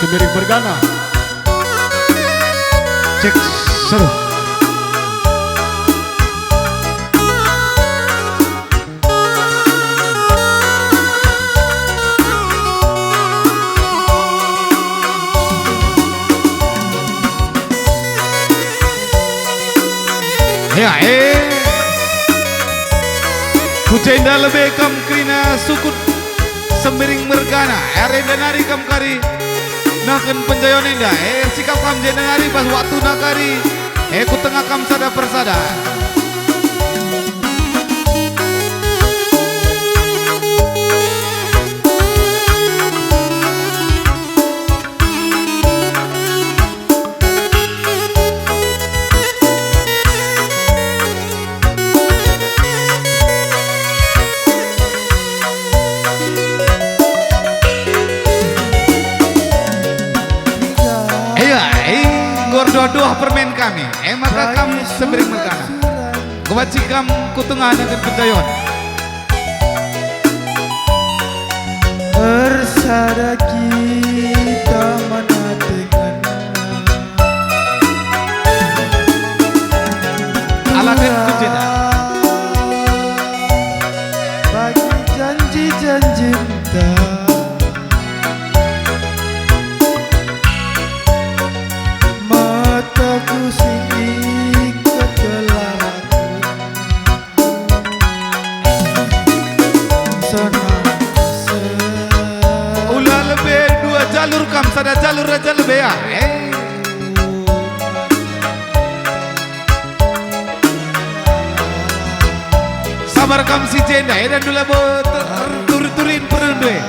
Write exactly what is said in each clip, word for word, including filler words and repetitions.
Sembiring Mergana. Cek, satu. Ya, eh. Ku jenda lebe kam kerina sukut Sembiring Mergana, eh, arenda nari kam kari naken penjayon enda, eh, sikap kam jenda nari bas waktuna kari, eh, ku tengah kam sada persada. Iya, eh, enggo erdoh-doh permen kami. Eh, maka kam Sembiring Mergana. Kubanci kam ku tengah dengan penjayon. Ersada kita manatengen. Alaken ku jenda. Bagi janji-janjinta. Mataku si ikat gelarku. Ula lebe dua jalur kam, sada jalur aja lebe ya. Eh. Sabar kam si jenda, eh, dan dula bo ter-, turi-turin perndu, eh.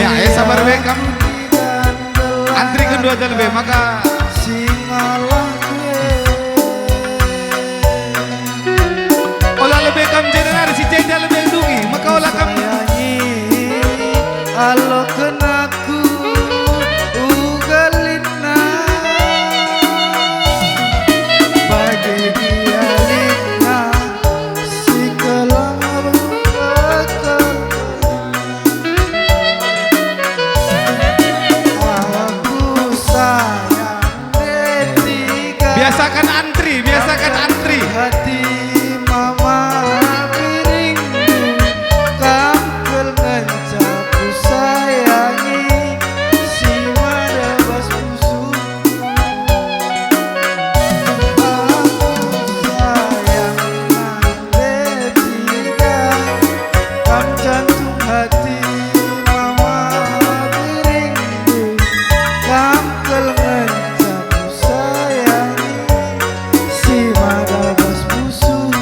Ya, eh, sabar be kam. Antri kedua jalan be, maka ola lebe kam jenda nari si jenda lebe dungi, maka ola kam. Sayangi, alo kena Ku uga litna, bage gia litna si kelang bekel. Aku sayang detiga. Biasakan antri, biasakan antri. Hati mama piring kam kal ngenca kusayangi, si mada bas pusuhku. Aku sayang nande tiga, kam jantung hati mama piring, kam kal ngenca kusayangi, si mada bas pusuhku.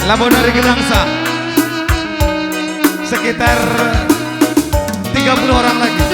Labo dari Gedangsa. Sekitar tiga puluh orang lagi.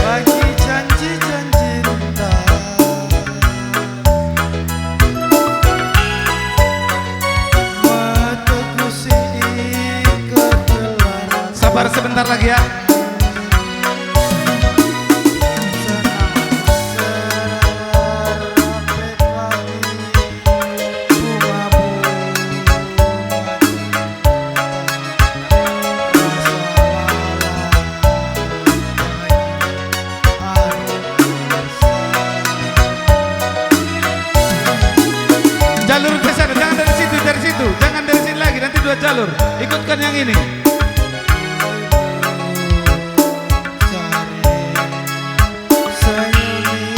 Bagi janji-janjinta. Sabar sebentar lagi ya. Jalur, ikutkan yang ini.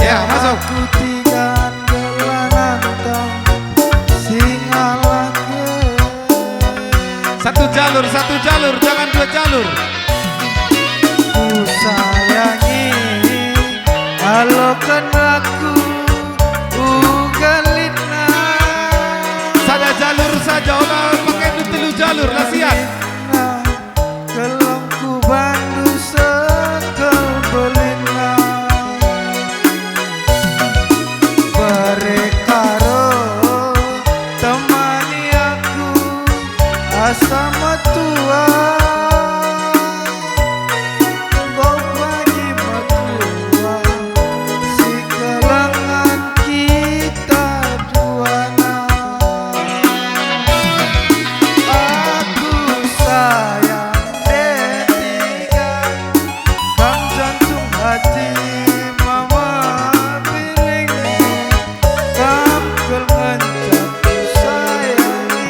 Ya, masuk. Satu jalur, satu jalur, jangan dua jalur. Kusayangi, aloken aku uga litna. Sada jalur saja, ola pakai telu jalur, la siat. Kelengku bandu sekel belinna. Bere karo temani aku asa metua. Enggo pagi metua si kelengen kita duana. Aku sayang detiga, kam jantung hati mama piring. Kam kal ngancak kusayangi,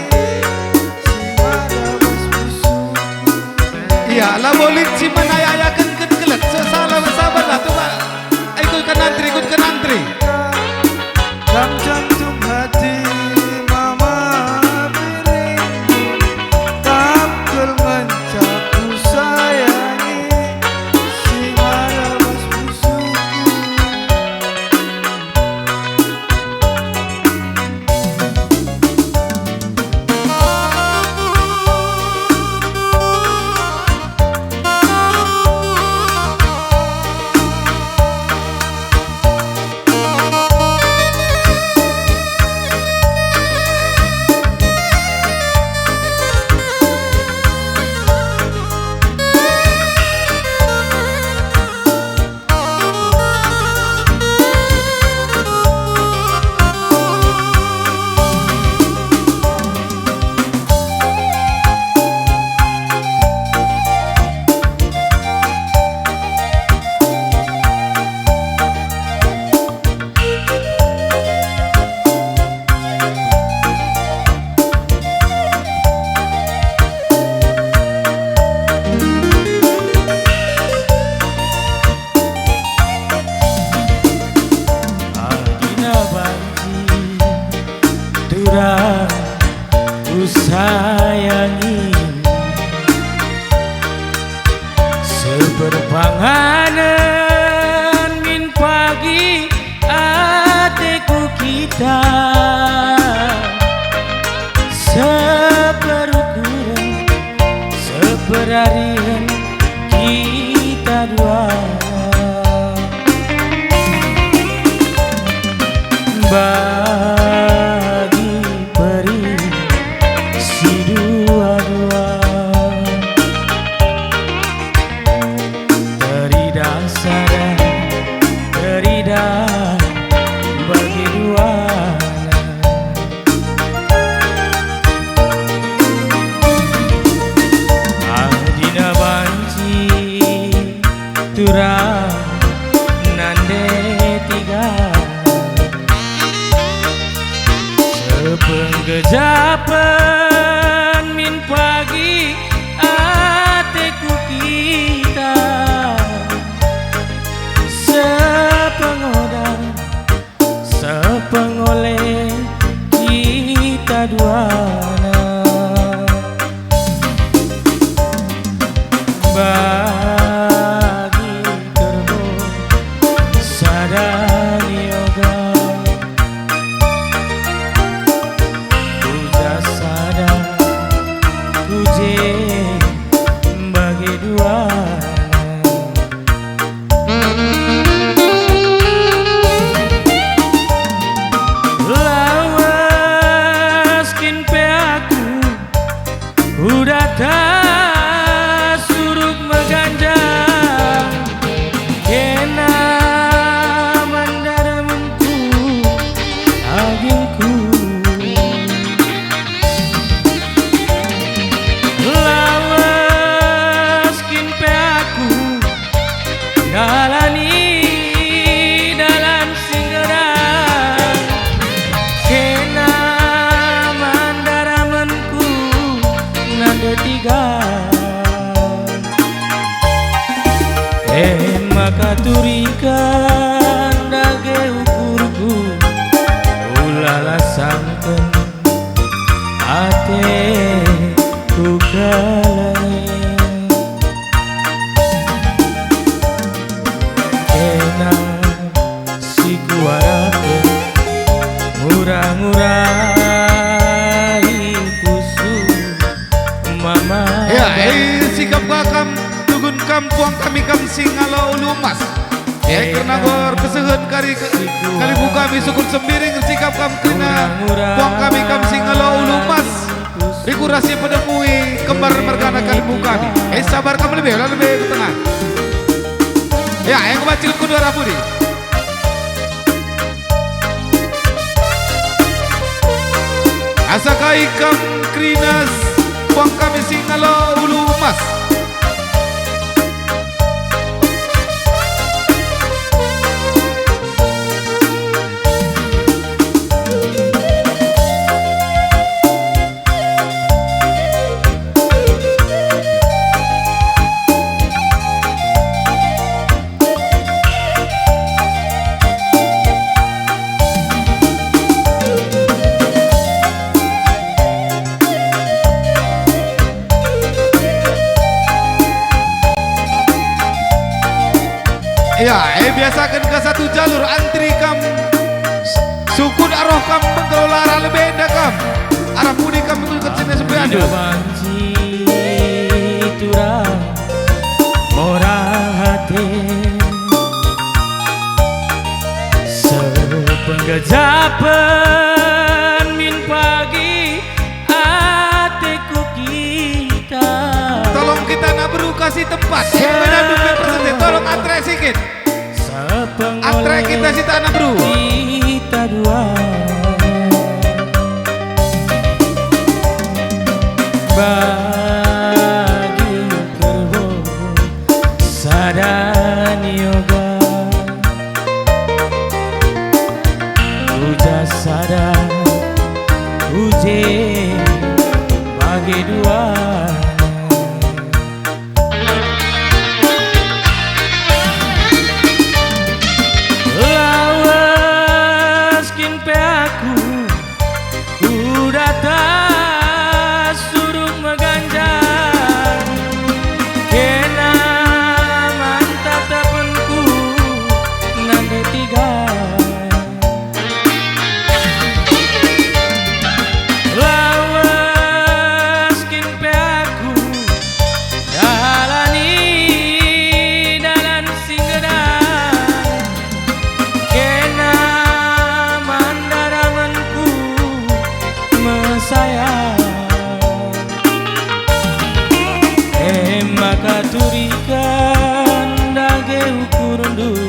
si mada bas pusuhku. Iya, labo lit si menaya-ayaken ket-kelet. Sesala sabarlah, coba ikutkan antri, ikutkan antri. Kam jantung hati mama piring, kam kal ngancak kusayangi, si mada bas pusuhku. Adina banci turang kusayangi, seperpanganen min pagi ateku kita, seperukuren, seperarihen kita dua. Bagi peri si dua-dua, teridah sada, teridah bagi duana. Adina ban tiga. E maka turikan dage ukurku, ulalah sangken ateku kelengi. Kena si kuarapken ngura-ngurai pusu mama. Ya, eh, sikap ka kam, tugun kam, puang kami kam si ngalo ulu emas. Eh, kerna erkesehen kari ke-, kalimbubu kami Sukut Sembiring, sikap kam kerina puang kami kam si ngalo ulu emas. Rikurasi pedemui kembar mergana kalimbubu kami. Eh, sabar kam lebe, la lebe ku tengah. Ya, eh, ku bacil ku dua rapudi. Asa kai kam kerina puang kami si ngalo ulu emas. Ya, eh, biasaken ka satu jalur, antri kam, sukut arah kam, bengkel ola arah lebe enda kam, arah pudi kam ikut sini sampai adu. Banci turang mora ate. Sepenggejapen min pagi ateku kita. Tolong kita anak beru kasih tempat. Yang menandu representatif, tolong atre sikit. Atre kita si anak beru. Kita dua. Bagi kerbo sada nioga. Uja sada, uje bage dua. Lawes kin pe aku, ku data surung meganjang, kena man tatapenku nande tiga. Lawes kin pe aku, dalani dalan si nggedan, kena man daramenku mesayang. E maka turiken dage ukurndu,